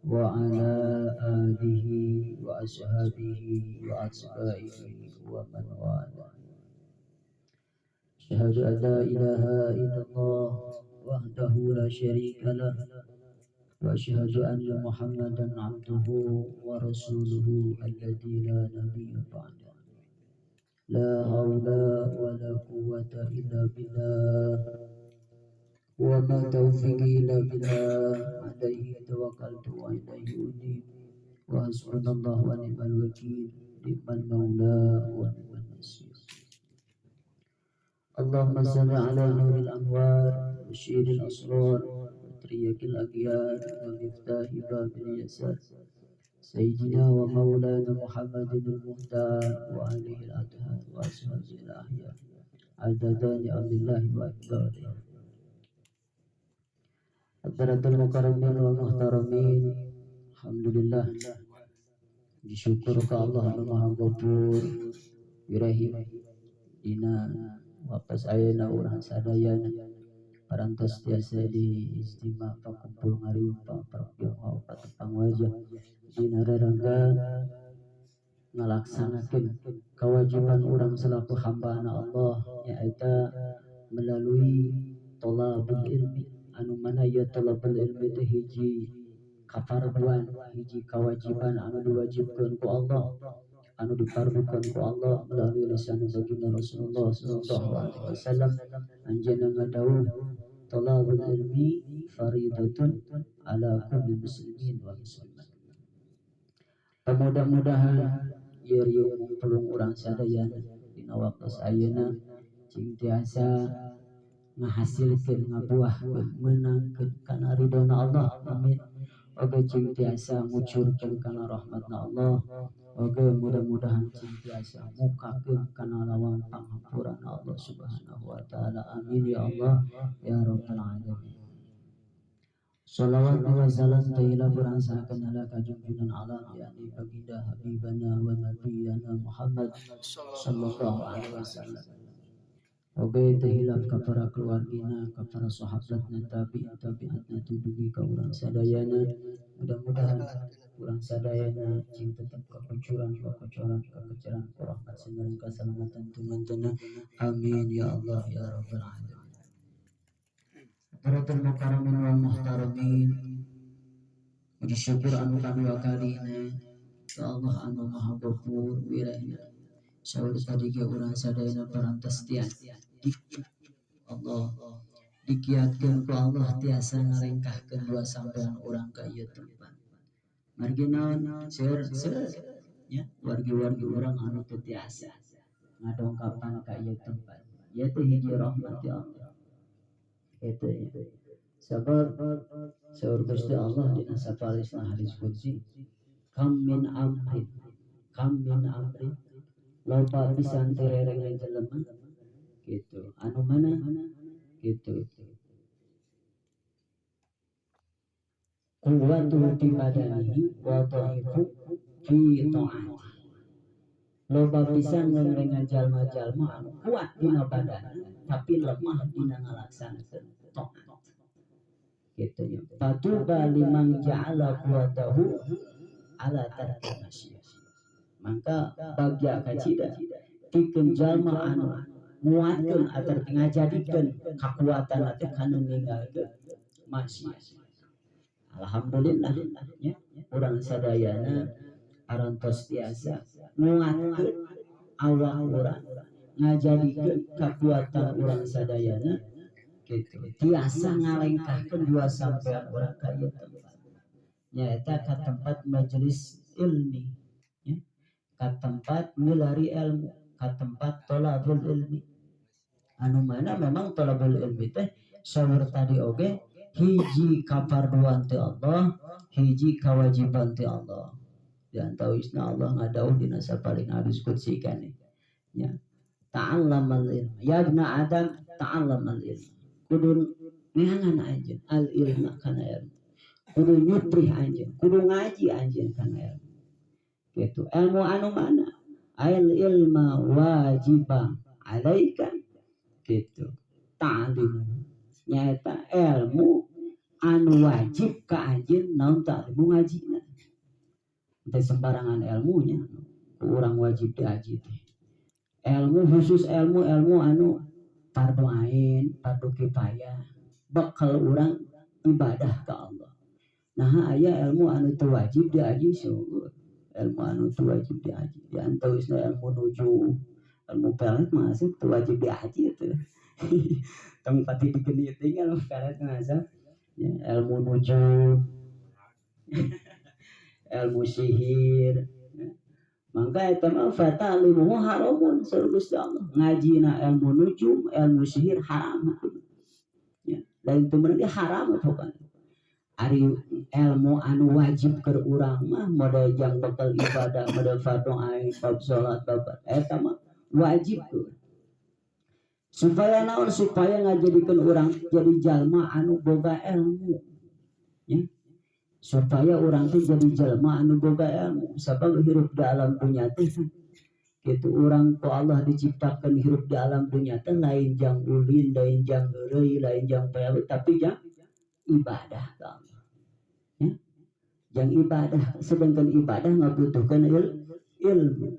وعلى آله وأصحابه وأتباعه ومن والاه. أشهد أن لا إله إلا الله وحده لا شريك له وأشهد أن محمدا عبده ورسوله الذي لا نبي بعده. لا حول ولا قوة إلا بالله وما توفيقي إلا بالله عليه توكلت وإليه أنيب وحسبنا الله ونعم الوكيل نعم المولى ونعم النصير. اللهم صل على نور الأنوار وشير الأسرار وتريك الأغيار ومفتاح باب اليسار سيدنا ومولانا محمد المختار وآله الأطهار وأصحابه الأحيار عدد نعم الله وإقباله. Hadratul mukarramin wal muhtaramin, alhamdulillah disyukur ka Allah anu Maha Ghafur Wirahim dina wapas ayeuna urang sadayana parantos tiasa di ijtima pakumpul ngariung pangparok patepang wajah dina rarangga ngalaksanakeun kewajiban urang selaku hamba na Allah nyaeta melalui thalabul ilmi. Anu mana ya thalabul ilmi teh hiji kafarduan, hiji kewajiban anu diwajibkeun ku Allah, anu difardukeun ku Allah melalui lisan baginda Rasulullah sallallahu alaihi wasallam. Anjeunna ngadawuh thalabul ilmi faridatun ala kulli muslimin wa muslimat. Mudah-mudahan ieu riung mungpelung urang sadayana dina waktu ayeuna cing tiasa ngahasilkeun ngabuahkeun meunangkeun kana ridona Allah, amin. Oge cing tiasa ngucurkeun kana rahmatna Allah, oge mudah-mudahan cing tiasa mukakeun kana lawang panghampurana Allah Subhanahu wa taala, amin ya Allah ya rabbal alamin. Salawat wa salam taila berangsakan ala kajungjunan alam yakni baginda habibana wa nabiyana Muhammad sallallahu alaihi wasallam. Oge tehilap ka para keluargina, ka para sahabatna, tabi'in tabi'atna tudugi ka urang sadayana. Mudah-mudahan urang sadayana cing tetep kakucuran, kakocoran, kakecaran, rahmat sareng kasalamatan tumantana. Amin ya Allah ya rabbal alamin. Hadratul mukarramin wal muhtaramin, puji syukur anu kadua kalina ka Allah anu Maha Ghafur wirahna. Saur tadi ge urang sadayana parantos tiasa Allah dikiatkeun ku Allah tiasa ngarengkahkeun dua sampean urang ka ieu tempat. Margi naon seur seur nya wargi-wargi urang anu teu tiasa ngadongkapan ka ieu tempat. Ieu teh hiji rahmat ya Allah. Eta nya. Sabab saur Gusti Allah dina sapalisna hadis qudsi, kam min amrin, kam min amrin loba pisan tirerengan jelema gitu anu mana gitu kuwatu fi badanihi wa dhaifu fi ta'ati. Loba pisan ngerengan jalma-jalma anu kuat dina badan tapi lemah dina ngalaksanakeun taat gitu nya. Fatuba liman ja'ala quwatahu ala tarki masyiyah. Maka bagya kacida pikeun jalma anu nguatkeun atawa ngajadikeun kakuatan teh kana ninggalkeun maksiat. Alhamdulillah nya urang sadayana arantos tiasa nguatkeun awak urang ngajadikeun kakuatan urang sadayana kitu tiasa ngalengkahkeun dua sampean urang ka ieu tempat nyaeta ka tempat majelis ilmi, ka tempat milari ilmu, ka tempat thalabul ilmi. Anu mana memang thalabul ilmi teh saur tadi oge hiji kafarduan ti Allah, hiji kewajiban ti Allah. Di antawisna Allah ngadawuh dina sapaling hadis qudsi kan nya. Ta'allamal ilma ya ibna Adam ta'allamal ilma. Kudu neangan anjeun al ilma kana ilmu. Kudu nyuprih anjeun, kudu ngaji anjeun kana ilmu. Gitu. Ilmu anu mana? Al ilma wajibah alaika gitu. Ta'lim nyaeta ilmu Anu wajib ka anjeun naon ta'limu ngajina. Teu sembarangan ilmunya, urang wajib diaji teh. Ilmu khusus ilmu-ilmu anu fardu ain, fardu kifayah, bekal urang ibadah ka Allah. Nah aya ilmu anu teu wajib diaji seueur. Ilmu anu teu wajib diaji, di antawisna ilmu nujum, ilmu pelet mah asup teu wajib diaji teh. Tong pati digeniting ilmu pelet mah asup. Ya, ilmu nujum, ilmu sihir. Ya. Mangka eta mah fata'limuhu haramun saur Gusti Allah. Ngajina ilmu nujum, ilmu sihir haram hukum. Ya, lain teu meunang haram pokona. Ari ilmu anu wajib keur urang mah model jang bekal ibadah, model fardu ain, bab salat, bab eta mah wajib tuh. Supaya naon? Supaya ngajadikeun urang jadi jalma anu boga ilmu. Ya. Supaya urang teh jadi jalma anu boga ilmu. Sabab hirup di alam dunya teh kitu urang ku Allah diciptakeun hirup di alam dunya teh lain jang ulin, lain jang heureuy, lain jang payawe, tapi jang ibadah ka Allah. Ya. Jang ibadah, sedangkan ibadah ngabutuhkeun ilmu.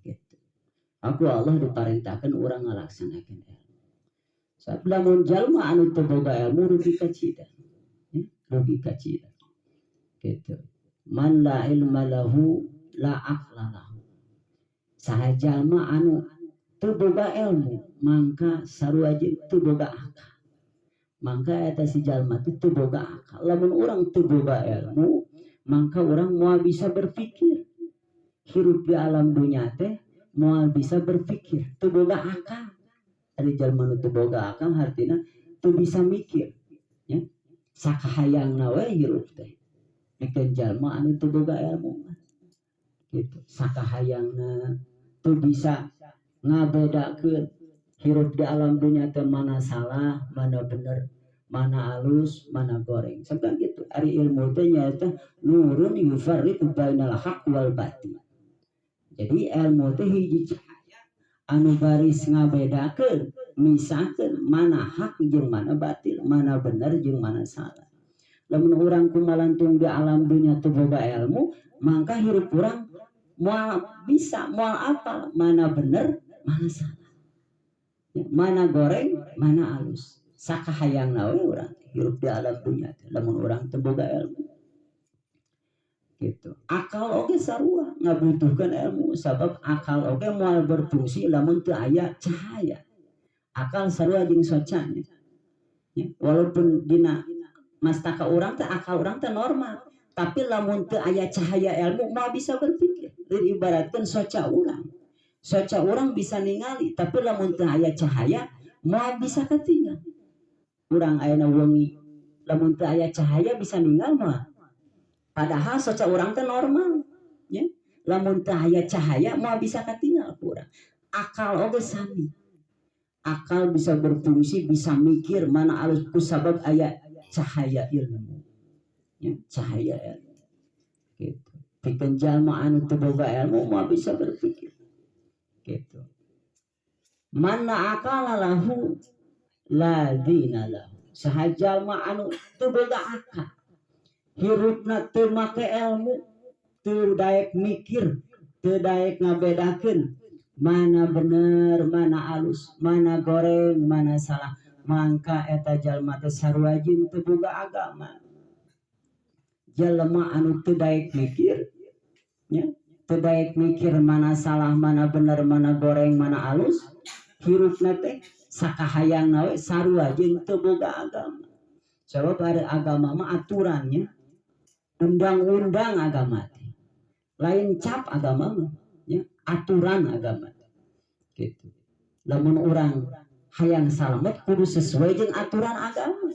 Gitu. Aku Allah diperintahkan urang ngalaksanakeun ilmu. Sabab lamun jalma anu teu boga ilmu rugi kacida. Ya, rugi kacida. Gitu. Man la ilma lahu la aqla lahu. Saha jalma anu teu boga ilmu mangka sarua jeung teu boga akal. Mangka eta si jalma teh teu boga akal. Lamun urang teu boga ilmu, mangka urang moal bisa berpikir. Hirup di alam dunya teh moal bisa berpikir, teu boga akal. Ari jalma nu teu boga akal hartina teu bisa mikir, ya. Sakahayangna we hirup teh. Mikeun jalma anu teu boga ilmu mah. Gitu. Sakahayangna teu bisa ngabedakeun hirup di alam dunya teh mana salah, mana bener, mana alus, mana goreng. Sampai gitu. Ari ilmu teh nyaeta nurun yufarriqu bainal haqq wal batil. Jadi ilmu teh hiji cahaya anu baris ngabedakeun, misakeun mana hak jeung mana batil, mana bener jeung mana salah. Lamun urang kumalantung di alam dunya teu boga ilmu, mangka hirup urang moal bisa, moal apal mana bener, mana salah. Ya, mana goreng, mana alus. Sakahayangna we urang hirup di alam dunya teh lamun urang teu boga ilmu. Gitu. Akal oge sarua ngabutuhkeun ilmu sabab akal oge moal berfungsi lamun teu aya cahaya. Akal sarua jeung socanya. Ya, walaupun dina mastaka urang teh akal urang teh normal, tapi lamun teu aya cahaya ilmu moal bisa berpikir. Ibaratkeun soca urang. Soca urang bisa ningali, tapi lamun teu aya cahaya moal bisa katinggal. Urang ayeuna wengi lamun teu aya cahaya bisa ninggal moal. Padahal soca urang teh normal, ya. Lamun teu aya cahaya moal bisa katinggal ku urang. Akal oge sami. Akal bisa berfungsi, bisa mikir mana alus ku sabab aya cahaya ilmu. Ya, cahaya ilmu. Gitu. Pikeun jalma anu teu boga ilmu moal bisa berpikir. Gitu. Man la akala lahu la dina lahu. Saha jalma anu teu boga akal, hirupna teu make ilmu, teu daek mikir, teu daek ngabedakeun mana bener, mana alus, mana goreng, mana salah, mangka eta jalma teh sarua jeung teu boga agama. Jelema anu teu daek mikir, ya, teu daek mikir mana salah, mana bener, mana goreng, mana alus, hirupna teh sakahayangna we sarua jeung teu boga agama. Sebab ada agama mah aturannya, undang-undang agama teh. Lain cap agama mah, ya, aturan agama teh. Gitu. Lamun urang hayang salamet kudu sesuai jeung aturan agama.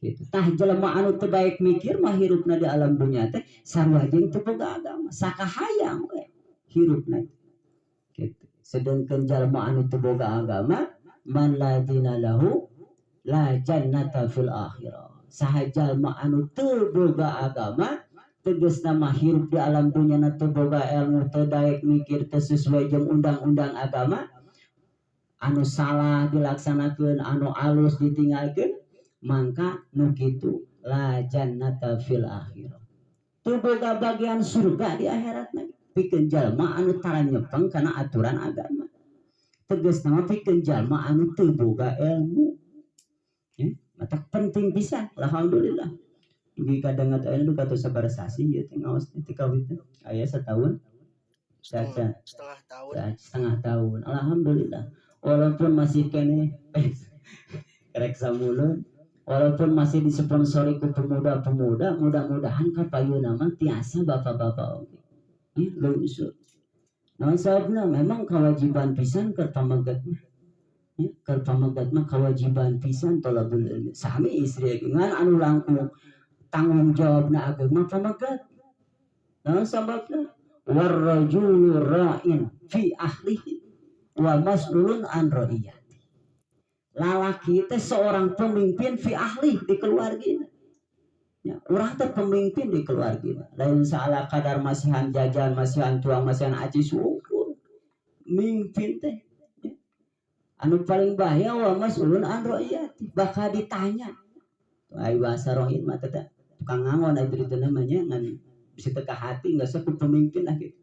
Gitu. Tah jelema anu teu daek mikir mah hirupna di alam dunya teh sarua jeung teu boga agama, sakahayang we hirupna. Gitu. Sedangkan jalma anu teu boga agama, man la dina lahu la jannata fil akhirah. Saha jalma anu teu boga agama, tegasna mah hirup di alam dunya na teu boga ilmu, teu daek mikir, teu sesuai jeung undang-undang agama, anu salah dilaksanakeun, anu alus ditinggalkeun, Mangka nu kitu la jannata fil akhirah. Teu boga bagian surga di akhiratna pikeun jalma anu tara nyepeng kana aturan agama. Tegasna mah pikeun jalma anu teu boga ilmu. Ya, mata penting pisan alhamdulillah. Dugi kadangat ayeuna duka tos sabaraha sasih ieu teh ngaos teh kawit teh aya setahun Setengah, setengah tahun. Setengah tahun alhamdulillah walaupun masih keneh rek samulun walaupun masih disponsori ku pemuda-pemuda mudah-mudahan kapayuna mah tiasa bapak-bapak oge ya lungsur. Naon sababna memang kewajiban pisan keur pamegat mah ya keur pamegat mah kewajiban pisan thalabul ilmi sami istri ngan anu langkung tanggung jawabna ageng mah pamegat. Naon sababna warrajulu ra'in fi ahlihi wa mas'ulun an ra'iyati. Lalaki teh seorang pemimpin fi ahli di keluargina. Ya, urang teh pemimpin di keluargina. Lain saala kadar masihan jajan, masihan tuang, masihan aci syukur. Mimpin teh. Ya. Anu paling bahaya wa mas'ulun an ra'iyati. Bakal ditanya. Ai bahasa rohin mah teh tukang ngangon ai itu namanya ngan bisa teka hati nggak usah pemimpin lah gitu.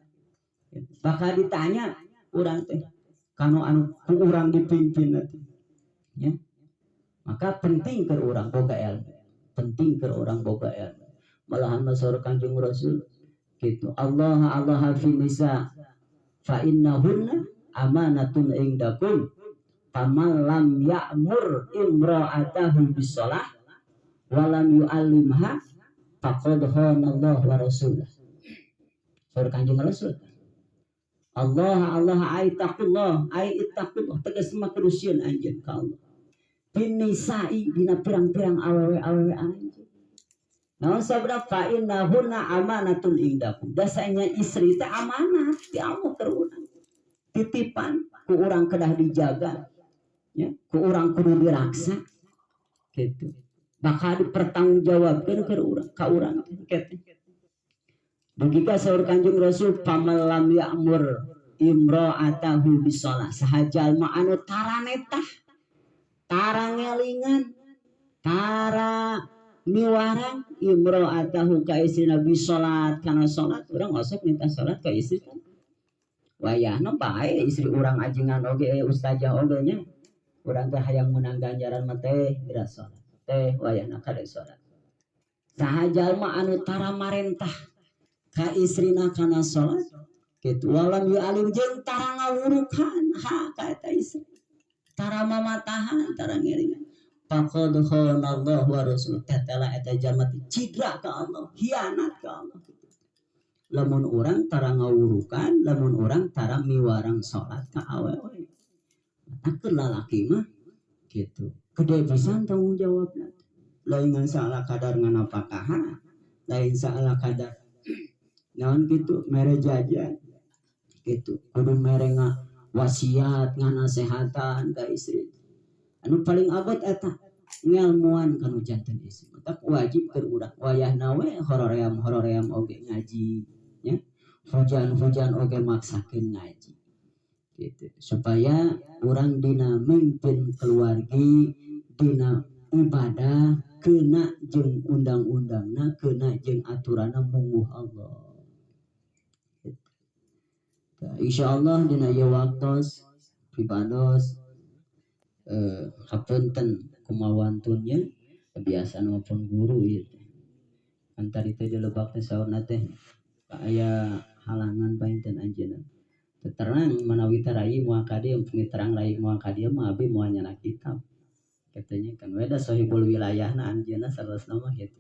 Bakal ditanya urang teh kanu anu ku urang dipimpin nanti. Ya. Maka penting ke urang boga ilmu. Penting ke urang boga ilmu. Malahan masaur Kanjeng Rasul gitu. Allah Allah fi nisa fa innahunna amanatun indakum faman lam ya'mur imra'atahu bisalah wa lam yu'allimha faqad khana Allah wa rasulah. Saur Kanjeng Rasul. Allah Allah ai taqullah ai ittaqullah tegas mah kudu sieun anjeun ka Allah. Binisa'i dina pirang-pirang awewe-awewe anjeun. Naon sabda fa innahunna amanatun indakum. Dasanya istri teh amanat ti Allah keur urang. Titipan ku urang kedah dijaga. Ya, ku urang kudu diraksa. Gitu. Bakal dipertanggungjawabkeun keur urang ka urang teh. Dugi ka saur Kanjeng Rasul faman lam ya'mur imra'atahu bisalah saha jalma anu tara netah tara ngelingan tara miwarang imra'atahu ka istrina bisalat kana salat urang osok minta salat ka istri kan wayahna bae istri urang ajengan oge ustazah oge nya urang teh hayang meunang ganjaran mah teh geura salat teh wayahna kade salat saha jalma anu tara marentah ka istrina kana salat kitu walam yu'alim jeung tara ngawurukan ha ka eta istri tara mamatahan tara ngiringan faqad khanallahu wa rasuluh tetela eta jalma teh cidra ka Allah hianat ka Allah. Lamun urang tara ngawurukan lamun urang tara miwarang salat ka awewe matakeun lalaki mah kitu gede pisan tanggung jawabna lain ngan salah kadar nganapakahan lain salah kadar naon gitu mere jajan gitu kudu mere wasiat nganasehatan ka istri anu paling abot eta ngelmuan kanu janten istri matak wajib keur urang wayahna we horoream horoream oge ngaji nya hujan-hujan oge maksakeun ngaji gitu supaya urang dina mimpin keluargi dina ibadah kena jeung undang-undangna kena jeung aturanna mungguh Allah. Insyaallah dina ieu waktos pribados hapunten kumaha nya kebiasaan maupun guru ieu teh. Kan tadi teh dilebak teh saurna teh aya halangan panginten anjeunna. Teu terang manawi teh rai moal ka dieu upami terang rai moal ka dieu mah abi moal nyana kitab. Katanya kan we da sohibul wilayahna anjeunna saleresna mah kitu.